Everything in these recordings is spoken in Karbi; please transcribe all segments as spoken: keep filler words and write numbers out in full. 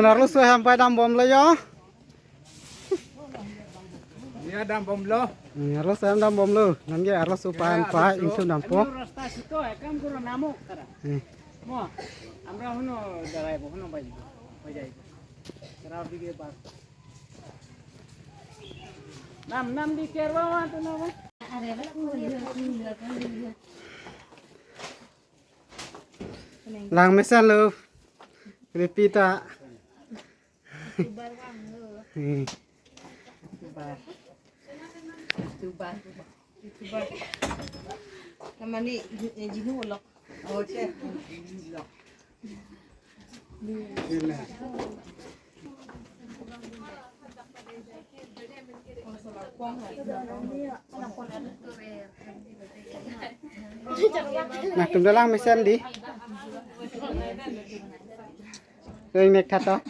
Arloso hem pai dambomlo yo. Ya, dambomlo. Hmm, arloso hem dambomlo. Nangke arloso pai, ya, pai, arloso. Ingsun dampo. Ini rasta situ, eh, kam kurang namuk, tara. Hmm. Mo, amra huno darai bo, huno bai. Bai jai. Tara bigi bak. Nam, nam di kerwa wan tu nama. Lang mesenlo. Repeat a. Hmm. Tubar. Tubar. Tubar. Namani, eh, jinu ulok. Oh, che. Ulok. Nah, tum dolang mesen di. Ring nek thato.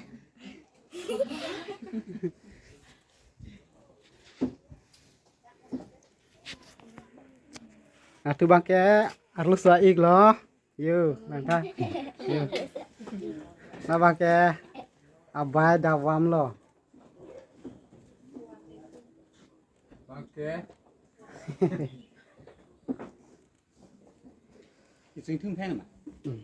Nah, tu bangke arloso ik lo. Yo, nangta. Yo. Nah, bangke abai dawam lo. Bangke. Ising thum pheng na? Hmm.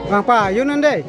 Bang pa, yun nande.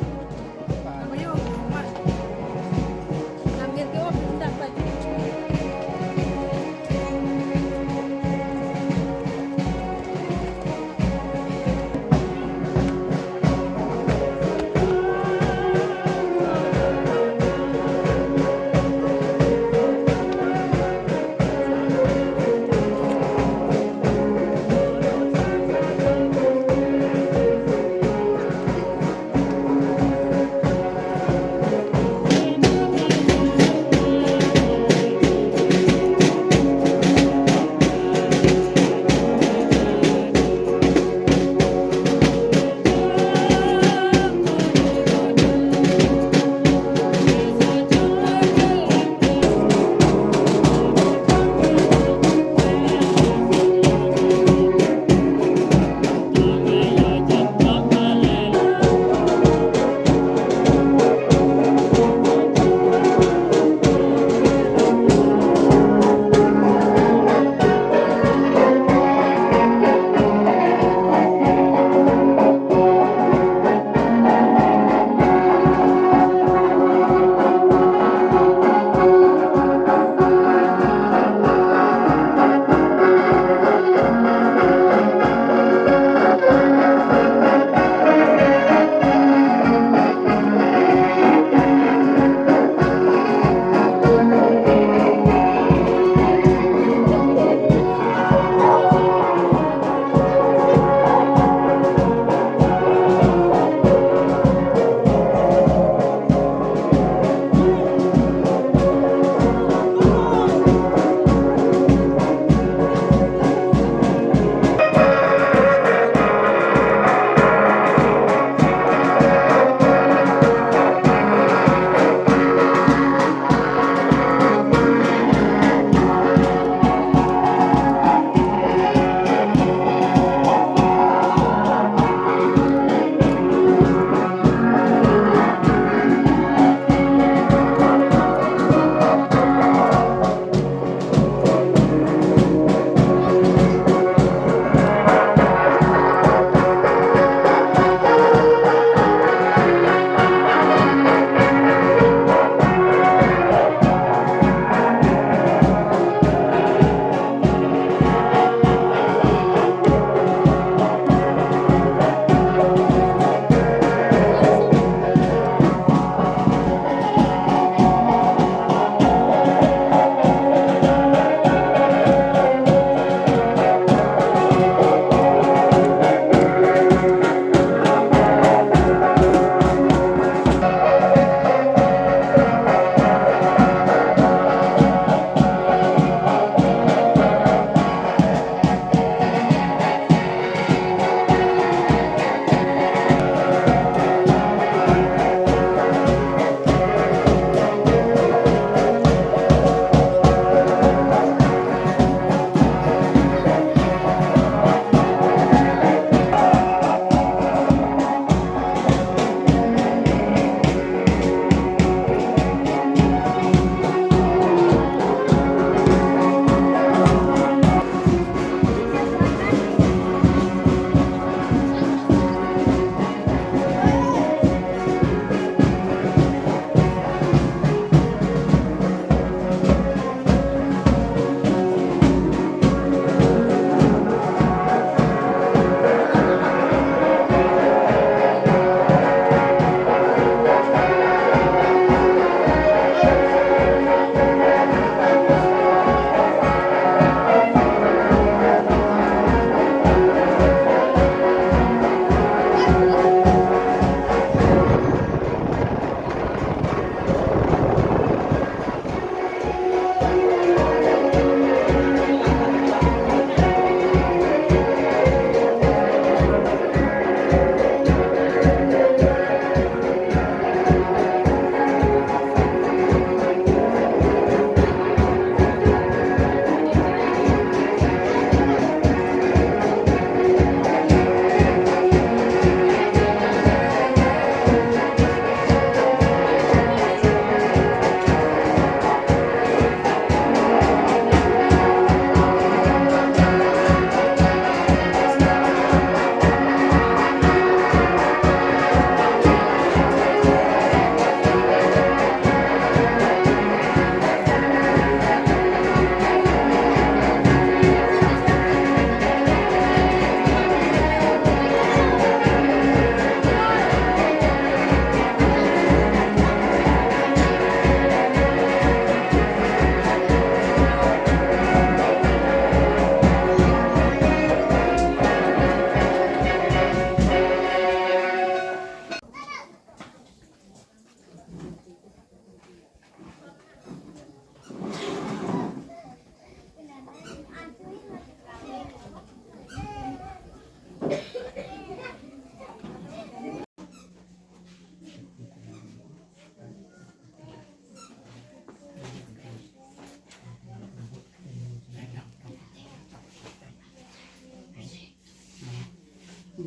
La,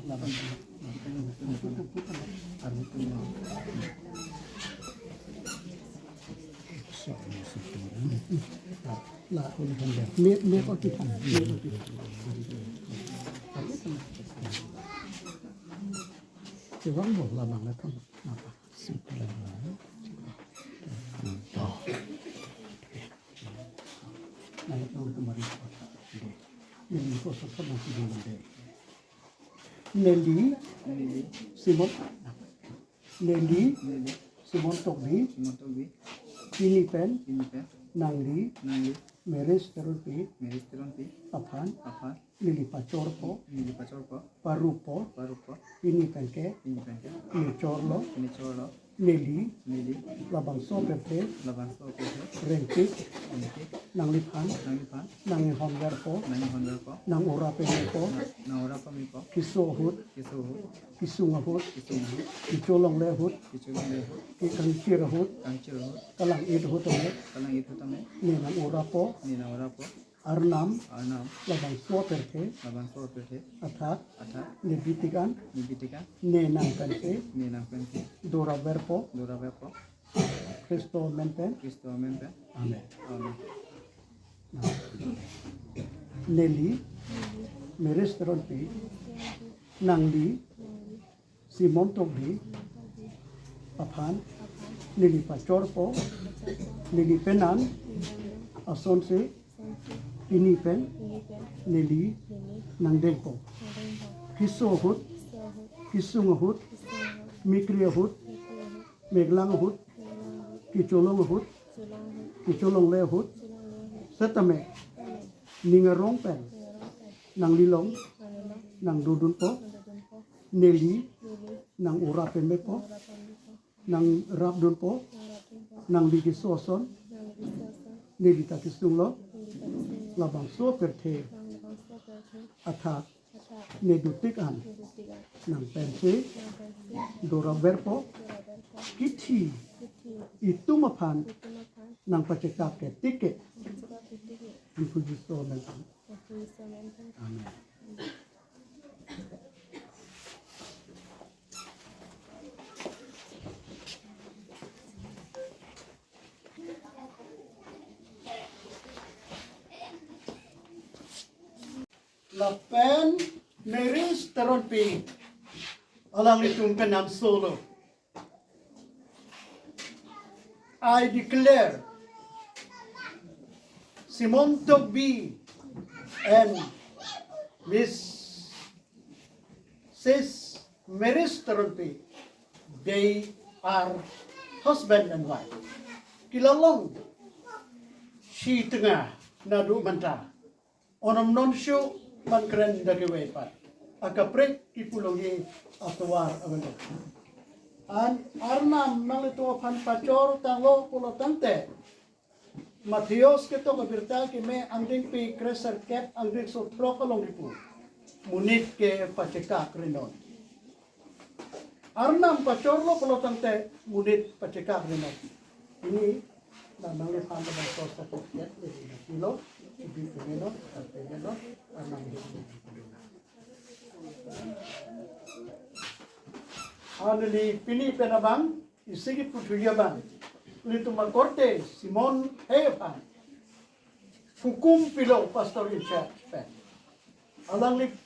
la, la, la. Me, me ko kita, me ko kita. Coba mo, labang la thon. Apa? Simple. Nah, itu kemarin. Ini ko sosok masih di. Nelly, Nelly, Simon, Nelly, Nelly, Simon Tokbi, Simon Tokbi, pini pen, pini pen, nangli, nangli, Mary Teronpi, Mary Teronpi, aphan, aphan, neli pachorpo, neli pachorpo, parupo, parupo, pini pen ke, pini pen ke, nechorlo, nechorlo, neli, neli, labangso apirthe, labangso apirthe, rengtik, rengtik, nangliphan, nangliphan, nang-inghonverpo, nang-inghonverpo, nang-ura pamepo, nang-, nang-ura pamepo, keso ahut, keso ahut, kesung ahut, kesung ahut, kecholongle ahut, kecholongle ahut, kekangchir ahut, kangchir ahut, kalang-it ahut tame, kalang-it ahut tame, ne nang-urapo, ne nang-urapo, Arnam, Arnam, labangso apirthe, labangso apirthe, athak, athak, ne bitik an, ne bitik an, ne nang pensi, ne nang pensi, dorapverpo, dorapverpo, Khristo amen pen, Khristo amen pen. Amen. Amen. Neli, Mary Teronpi, nangli, Simon Tokbi aphan, neli pachorpo, neli penan asonsi, pini pen, neli nangdengpo. Keso ahut, kesung ahut, mikri ahut, meglang ahut, kecholong ahut, kecholongle ahut, setame ning arong pen nanglilong nangdodunpo, neli nang-ura pamepo, nangrapdunpo, nangli keso ason, neli ta kesunglo, labangso apirthe athak, ne dotik an nang pensi, dorapverpo, kithi itum aphan nang pachekak ke tik ke. Diphu Jisu amen. Amen. Lapen Mary Teronpi, alanglitum penan solo. I declare Simon Tokbi and Miss Sis Mary Teronpi, they are husband and wife. Kelang longsi tenga nadu manta. Onom non shu man kren dake wepat. Akaprek kipulongji atovar avelo. An Arnam nanglitum aphan pachor tanglo pulo tangte, Matheus ketok abirta keme angdengpi kre-sirkep angdengso throk along kipu, monit ke pachekak rinon. Arnam pachorlo pulo tangte monit pachekak rinon. Pini la nangliphan labangso certificate le di na kilo, ibi pemelo, pemelo, Arnam di. Aneli pini pen abang, isi kiputhuji abang, ilitum akorte Simon Hei aphan hukum pilo pastor in charge pen. Alangliphan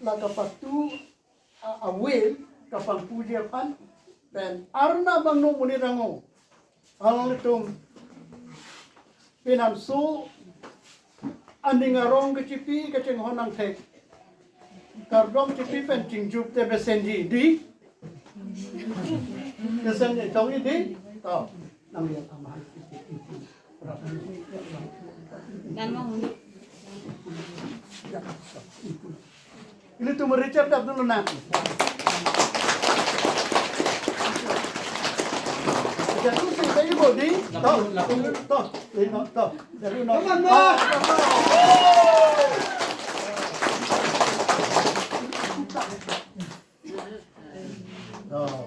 la kapatu a, a will kapangpuji aphan pen Arnam abang no monit ango. Alanglitum pinanso aning arong kechipi kachinghon angthek. Kardom chipi pen chingjup te besenji di. Besenji tong di. To. Nang yang aman. Dan mau. Ilitum Richard Abdul na. Jatuh sih kayu bodi. Toh, toh, lino, toh. Dari no. Come on, Ma. Ah, come on. Toh.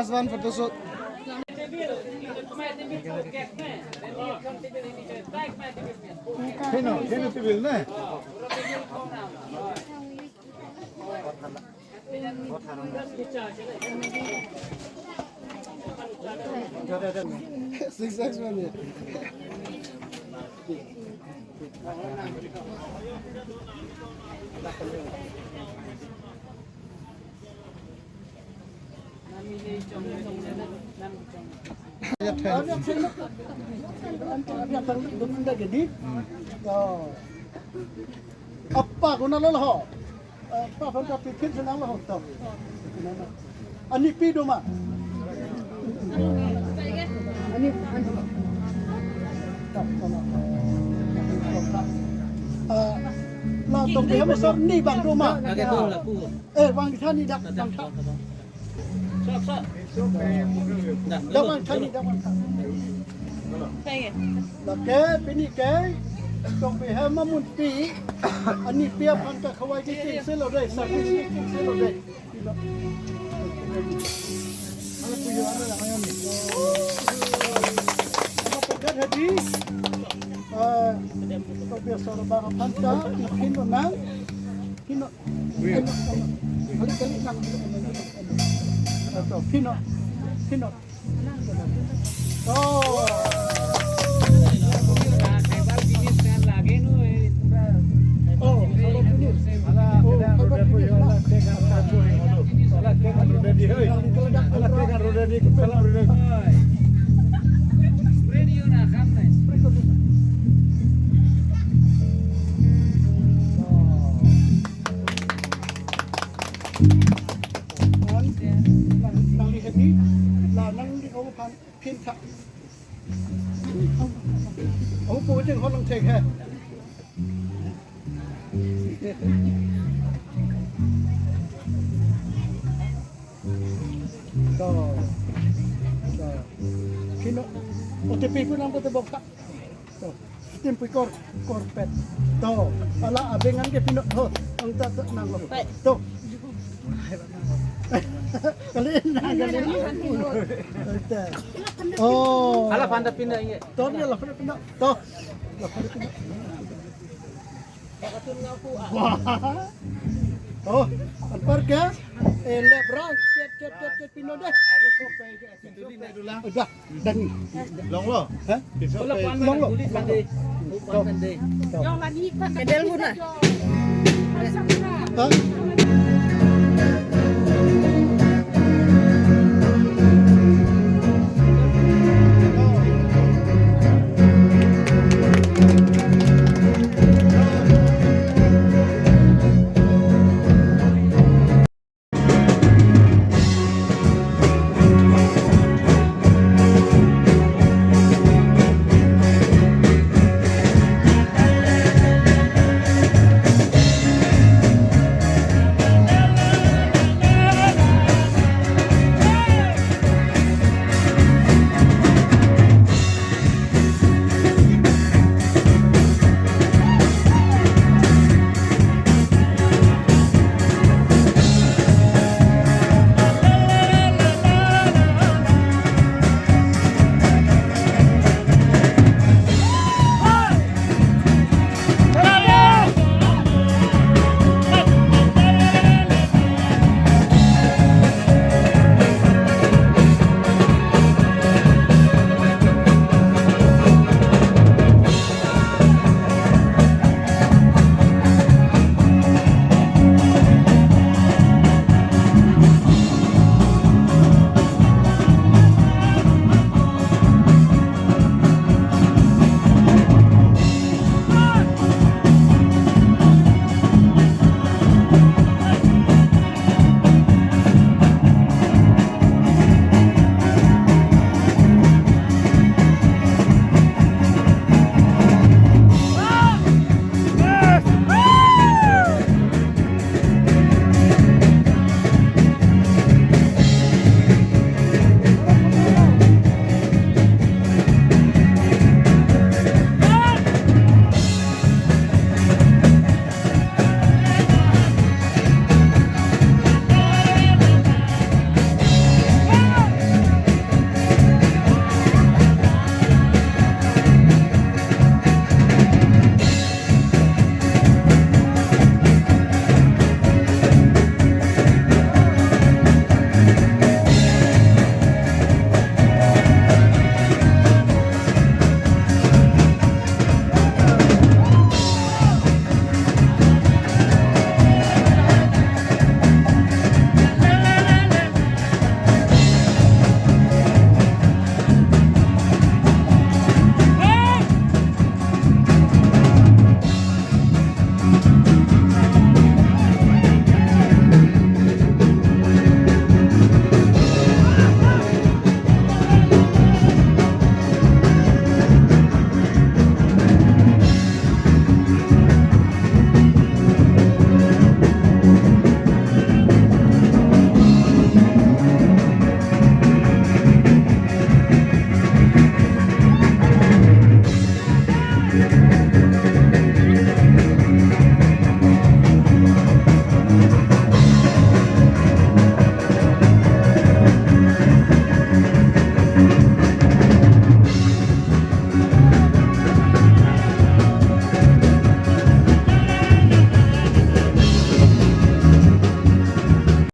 One photo shoot. Keno, keno tibil ne? Six X one ye. Apa guna lo ho? Apa pun tapi kit senang lo ho. Ani pi do ma? Ani, ani. Ah, la tong pi hama sar ni bang do ma? Lake do lapu. Eh, bang tha ni dak, bang tha. Sok, sok. Dak, dak bang tha ni, dak bang tha. Lake, pini ke, tong pi hama mun pi, ani pi aphan kakhawai ke chingse lo dei, service ke chingse lo dei. Ano puyo ano lang ngayon. Ano pagkat hadi, ah, pagbiasa lo bang aphan ta, ipin lo nang, pino, ano, ano, kali, kali nang, ano, pino, pino. Oh. Oh, kalau finish. Oh, kalau finish. Nang, nang lihat ni, la nang di ko pan pin tha. Oh, po jeng ho lang thek he. To. To. Kino, O T P pu nang ko te bok tha. To, tim pu kor, kor pet. To, ala abengan ke pino, ho, ang ta, ta, nang lo. To. Kali na, kali na. Oh. Ala panda pinda inge. To, ni la panda pinda. To. La panda pinda. Wah. To, anpar ke? Eh, le brang, ket, ket, ket, ket, pino deh. Udah, dan ni. Long lo? Hah? Long lo. Long lo. Long lo. Medal guna. Hah?